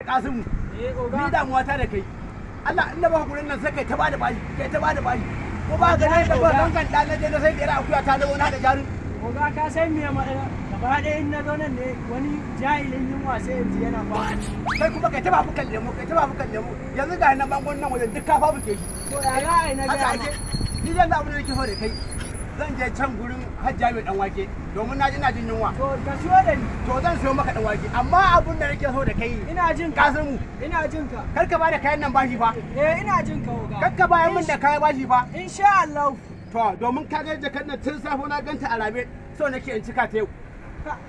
Kasimu, ni damuwa ta da kai. Allah in na baka gurin nan sai kai ta bada bashi, kai ta bada bashi. Ko ba ga nan da ba gangan da na je na sai da akuya ta na da jarin. Oga, ka san me matsala? Gaba ɗaya in na zo nan ne wani jahilin yunwa sai yanzu yana ba. Kai kuma kai ta ba fukan lemo, kai ta ba fukan lemo. Yanzu ga nan bangon nan wajen duk ka fa buke shi. To ya za a yi na Haka gaya ake. ma? Ni zan da abin da nake so da kai. Zan je can gurin Hajjiya mai dan wake domin na ji ina jin yunwa. To ka siyo da ni. To zan siyo maka dan wake, amma abin da nake so da kai, Ina jin ka. Kasimu, Ina jin ka. kar ka bada kayan nan bashi fa. Eh, ina jin ka, oga. Kar ka bayar min da kayan bashi fa. Insha Allah. To domin ka ga jakar nan tun safe na ganta a rabe, so nake in cika ta yau.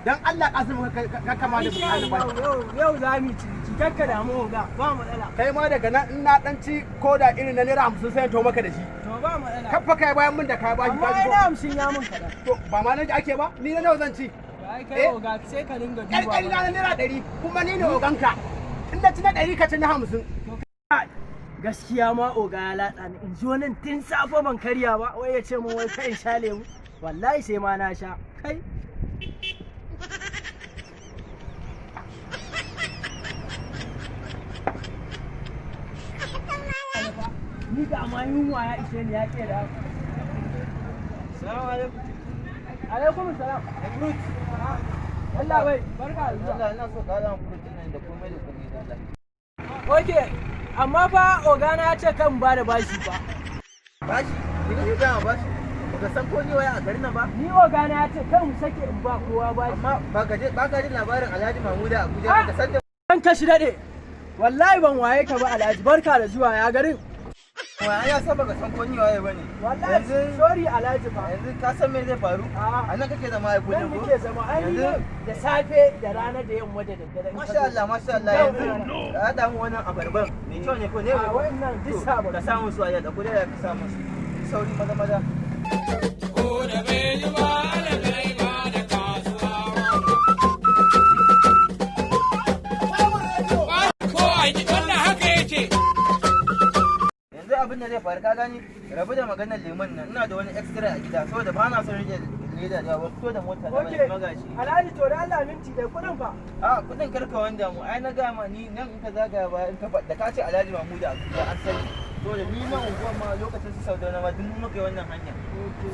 Dan Allah Kasimu, ka kama da Insha bukatun Allah bashi. yau za mu yi ciniki. Kar ka damu, oga, ba matsala. Kai ma daga nan in na dan ci ko da irin na naira 50 sai in to maka da shi. To ba matsala. Kafa kai bayan min da kayan bashi. Amma Ka ji ai ko? na 50 ya mun kaɗan. To ba ma nan ake ba, ni na nawa zan ci? Ai kai Eh? oga, sai ka dinga duba. Ƙarƙari na naira 100, kuma ni ne oganka. In na ci na 100, ka ci na 50. Gaskiya ma oga ya latsa ni, in zo nan tun safe ban karya ba, wai ya ce min wai kai in sha lemu. Wallahi sai ma na sha. Kai, ni ga ma yunwa ya ishe ni ya ke da. Salamu alaikum. Alaikum salam. Fruit. Allah bai barka da zuwa. Allah, ina so ka haɗa min fruit ɗin nan da komai da komai da Allah. Okay, amma fa oga na ya ce kan ba da bashi fa. Bashi, ni kake gaya ma bashi? Baka san ko ni waye a garin nan ba? Ni oga na ya ce kan sake in ba kowa bashi. Amma ba ka je ba ka jin labarin Alhaji Mahmuda Abuja, Ah! baka san da An kashi daɗe. Wallahi ban waye ka ba, Alhaji. Barka da zuwa, ya garin? Wa ya san baka san ko ni waye bane. Wallahi Yanzu sorry Alhaji fa. yanzu ka san me zai faru? Ah. A nan kake zama ai Nan kullum ko? nake zama ai ni Yanzu da safe da rana da yamma da daddare in ka Masha zo. Allah, masha Allah, yanzu ka haɗa mu wannan abarban. Mai kyau ne ko ne? A wa'annan duk To, sabon. ka samu su a yadda ko da ka samu su. Sauri maza maza. Ko da bai ji ba, alal ba da kasuwa. Ko a ji wannan haka yake. Yanzu abin da zai faru, ka gani, rabu da maganar lemon nan, ina da wani extra a gida saboda ba na son rike leda da ban fito da mota da Okay. bane magashi. Alhaji, to da Allah minti da kuɗin fa. A kudin karka wanda mu ai na ga ma ni nan in ka zagaya ba in ka da ka ce Alhaji Mahmudu a Abuja an sani. Saboda ni nan unguwar ma lokacin su Saudauna ma duk mu muka yi wannan hanya.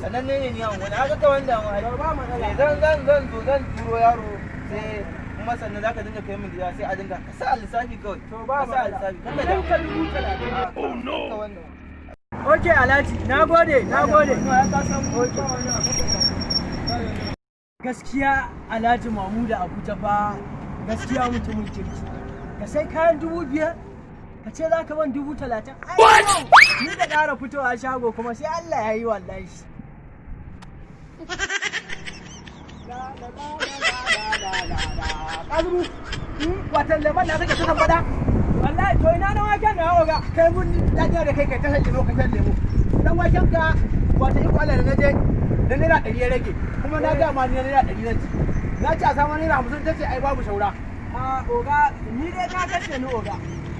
Sannan ne ni a unguwar haka ka wanda mu ai. To ba matsala. Eh, zan zan zan zo zan turo yaro, sai kuma sannan zaka dinga kai min gida, sai a dinga ka sa a lissafi kawai. To ba Ka sa a matsala. lissafi. Karka Kuɗin damu. ka 30,000. Oh no. Wannan. Okay Alhaji, na gode, na gode. Okay. Gaskiya Alhaji Mahmudu Abuja fa gaskiya mutumin kirki. Ka sai kayan 5,000, ka ce za ka ban 30,000. Ai, yau ni da ƙara fitowa shago kuma sai Allah ya yi wallahi. Kasimu, watan lemon na kake ta tambada. Wallahi to ina na waken na, oga? Kai mun dajiya da kai kai ta shan lemo, ka shan lemo. Dan waken ka wata iko Allah da naje da naira 100 ya rage, kuma na ga ma ni na naira 100 zan ci. Na ci a samu naira 50, ta ce ai babu shaura. A oga, ni dai ka kashe ni, oga.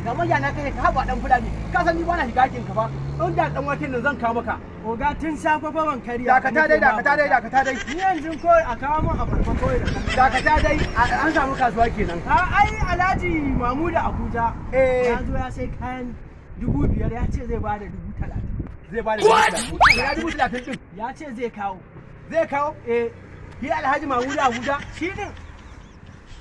Ga manya na kai ka haɓa dan fulani, ka san ni ba na shiga hakin ka fa. In da dan waken nan zan kawo maka. Oga, tun safe fa ban karya. Dakata dai, dakata dai, dakata dai. Ni yanzu kawai a kawo min abarba kawai da kan. Dakata dai, an samu kasuwa kenan. A ai Alhaji Mahmudu Abuja. Eh. Ya zo ya sai kayan 5,000, ya ce zai bada 30,000. Zai bada 30,000? Ya 30,000 din? Ya ce zai kawo. Zai kawo? Eh, Shi Alhaji Mahmudu Abuja. Shi din.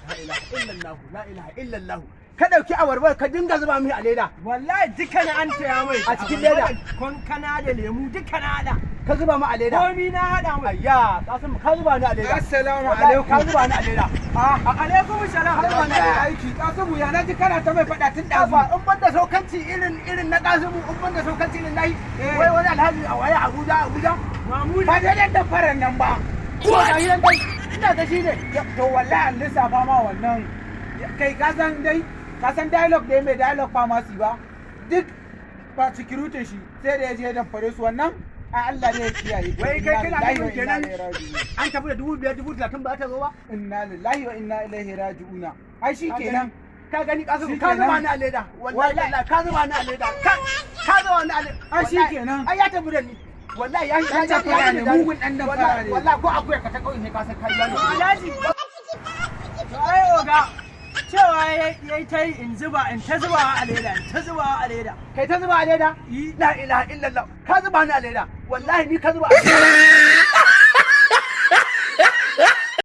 La ilaha illallah, la ilaha illallah. Ka dauki abarbar ka dinga zuba mai a leda. Wallahi duka na an taya mai. A cikin leda? Kankana da lemu duka na hada. Ka zuba mu a leda. Komi na hada mai. Ayya, ka san ka zuba ni a leda. Assalamu Wallahi, alaikum. ka zuba ni a leda. A alaikum salam. Ka zuba ni a leda. Aiki, Kasimu, ya naji kana ta mai faɗa tun ɗazu. Kafa in banda saukanci irin na Kasimu, in banda saukanci irin nayi. Eh. Wai wani alhaji a waye Abuja Abuja. Mahmudu. Ba dai dan faran nan ba. Ko ga shi nan dai, ina ga shi ne. To wallahi an lissafa ma wannan. Kai ka san dai, ka san dialogue dai mai dialogue pharmacy ba. Duk ba security shi sai da ya je dan fare su wannan. Ai Allah ne ya kiyaye. Wai kai kana Inna lillahi nufin wa inna kenan ilaihi raji'un. an tafi da 5,000, 30,000 ba ta zo ba. Inna lillahi wa inna ilaihi raji'una. Ai shi kenan. Ka gani Kasimu, Shi ka zuba kenan. ni a leda. Wallahi Wallahi. wallahi ka zuba ni a leda. Ka zuba ni a leda. Ai shi Wallahi, kenan. ai ya tafi da ni. Wallahi ya Dan damfara ne, mugun dan damfara ne. Wallahi ko akuya ka ta kauye sai ka san kai ya. Alhaji. To ai oga. Cewa ya ta yi in zuba, in ta zubawa a leda, in ta zubawa a leda. Kai ta zuba a leda? La ilaha illallah. Ka zuba ni a leda. Wallahi ni ka zuba a leda.